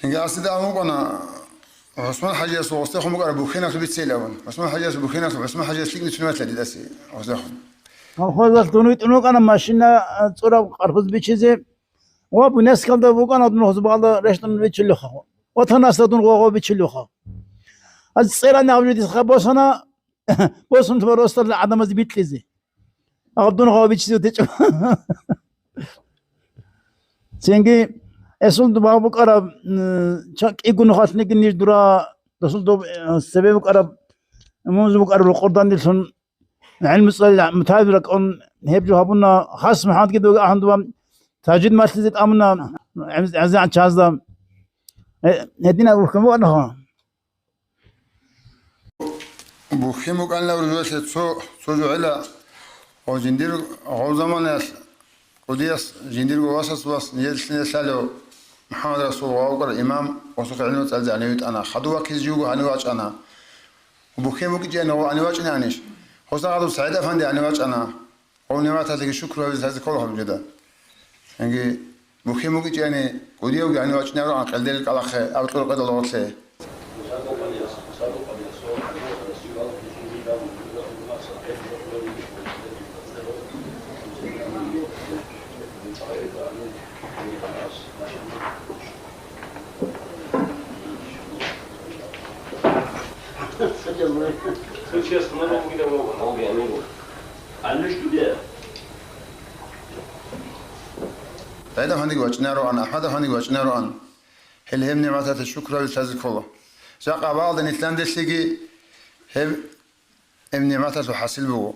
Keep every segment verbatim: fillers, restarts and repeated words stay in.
Цинги асида абун вукӀана, ГӀусман хӀажиясул гъосдехун букӀараб бухьеналъуб бицейилан абун. ГӀусман хӀажиясул бухьеналъуб, ГӀусман хӀажияс лъикӀ ничун ватила дидаса гъосдехун. Колхозалъ дун витӀун вукӀана машина, а, цӀураб къарпуз бичизе. Ва бунескалда вукӀана дун гъоз багьалда рещтӀун бичулевха. Ватанасда дун гъо-гъо бичулевха. Аз цӀерани гьаб жо дица босана, босун туба росдал гӀадамаз бикьизе. Гьаб дун гъо бичизе течӀо. Цинги эсул дуба букӀараб, м, ча-, кӀиго нухалъниги ниж дура, досул доб-, э, цебе букӀараб, мунз букӀараб рокъордандилъун гӀилму цӀалил мутагӀил ракӀун гьеб жо гьабуна. Хас МухӀаммадги дов ахӀун дуба тажид малъизе тӀамуна гӀемз-, гӀезегӀан чазда. Э, гьединаб бухьун букӀанаха. Бухьин букӀанила рузбалъе цо, цо жо гӀела, ва жиндир гъов заманаялъ кӀудияс жиндирго васас вас нилъеда лъалев МухӀаммад Расул ва вукӀарав имам, гъосухъе гӀилму цӀализе гьанив витӀана. Хадув вакизе живго гьанив вачӀана. Бухьин букӀинчӀани гъов гьанив вачӀинанищ? Гъосда гьадур СагӀид-афанди гьанив вачӀана. Гъов нигӀматалъеги шукру гьабизе лъазе ккола гьаб жида. Цинги бухьин букӀинчӀани, кӀудиявги гьанив вачӀинароан къелдел кӀалахъе, аб кьуркъидал гъорлъе. СагӀид-афандиги вачӀинароан, АхӀмад-афандиги вачӀинароан. Гьел гьеб нигӀматалъе шукру гьабизе лъазе ккола. Жакъа абаалда нилъанделъиги гьеб, гьеб нигӀматалъул хӀасил буго.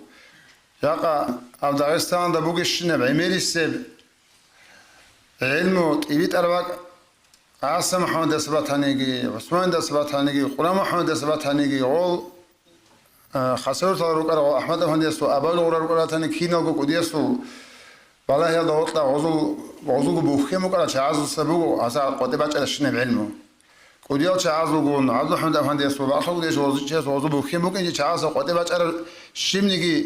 Жакъа аб Дагъистанда бугещинаб гӀемерисеб гӀилму тӀибитӀараб бакӀ ГӀасан МухӀаммадица батаниги, ГӀусманица батаниги, Къуран МухӀаммадица батаниги, гъол, а, Хасавюрталда рукӀарал АхӀмад-афандиясул, Абуялил гъурал рукӀарал ратани киналго кӀудиясул балагьиялда гъоркьа гъозул, гъозулго бухьен букӀарал чагӀазулса буго гьазда къватӀибе бачӀарабщинаб гӀилму. КӀудиял чагӀазулгун, ГӀабдулхӀамид-афандиясул, бакӀалъулго деш гъозул чияс гъозул бухьен букӀинчӀеб чагӀазда къватӀибе бачӀараб щибниги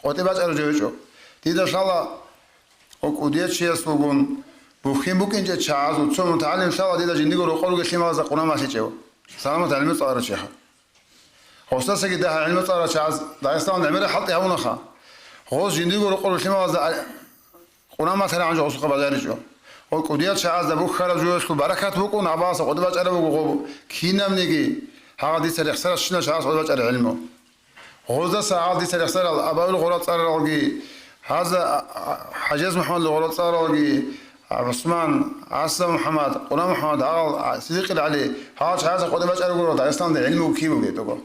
къватӀибе бачӀараб жо гьечӀо. Дида лъала, гъо кӀудияв чиясулгун бухьен букӀинчӀеб чагӀазул цо мутагӀалим лъала дида жиндирго рокъор ругел лъималазда Къуран малъичӀев, саламат гӀилму цӀаларав чиха. Гъосдасаги дагьа гӀилму цӀаларал чагӀаз Дагъистаналда гӀемерал хӀалтӀи гьабунаха. Гъос жиндирго рокъор ругел лъималазда а-, Къуран малъарагӀан жо гъосухъе бажаричӀо. Гъо кӀудиял чагӀазда бухьараб жоялъул баракат букӀун, гьабаласа къватӀибе бачӀараб буго гъоб кинабниги, гьагъа дица рехсарабщинал чагӀаз къватӀибе бачӀараб гӀилму. Гъоздаса гьал дица рехсарал Абуялил гъурал цӀаралги, гьазда, а, а, ХӀажияс МухӀаммадил гъурал цӀаралги, а, ГӀусман, ГӀасан МухӀаммад, Къуран МухӀаммад, гьал, а, Сидикъил ГӀали, гьал чагӀазда къватӀибе бачӀараб гуро Дагъистанда гӀилму кин бугеб буго.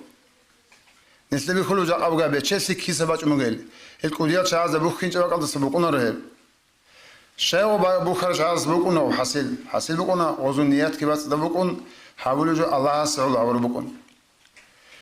Нилъеда бихьулеб жакъа буго гьеб бечелъи киса бачӀун бугел. Гьел кӀудиял чагӀазда бухьинчӀеб бакӀалдаса букӀунаро гьеб. Щай гъо ба-, бухьарал чагӀаз букӀуна гъо хӀасил? ХӀасил букӀуна, гъозул ниятги бацӀцӀадаб букӀун, гьабулеб жо Аллагьасе гӀоло гьабураб букӀун.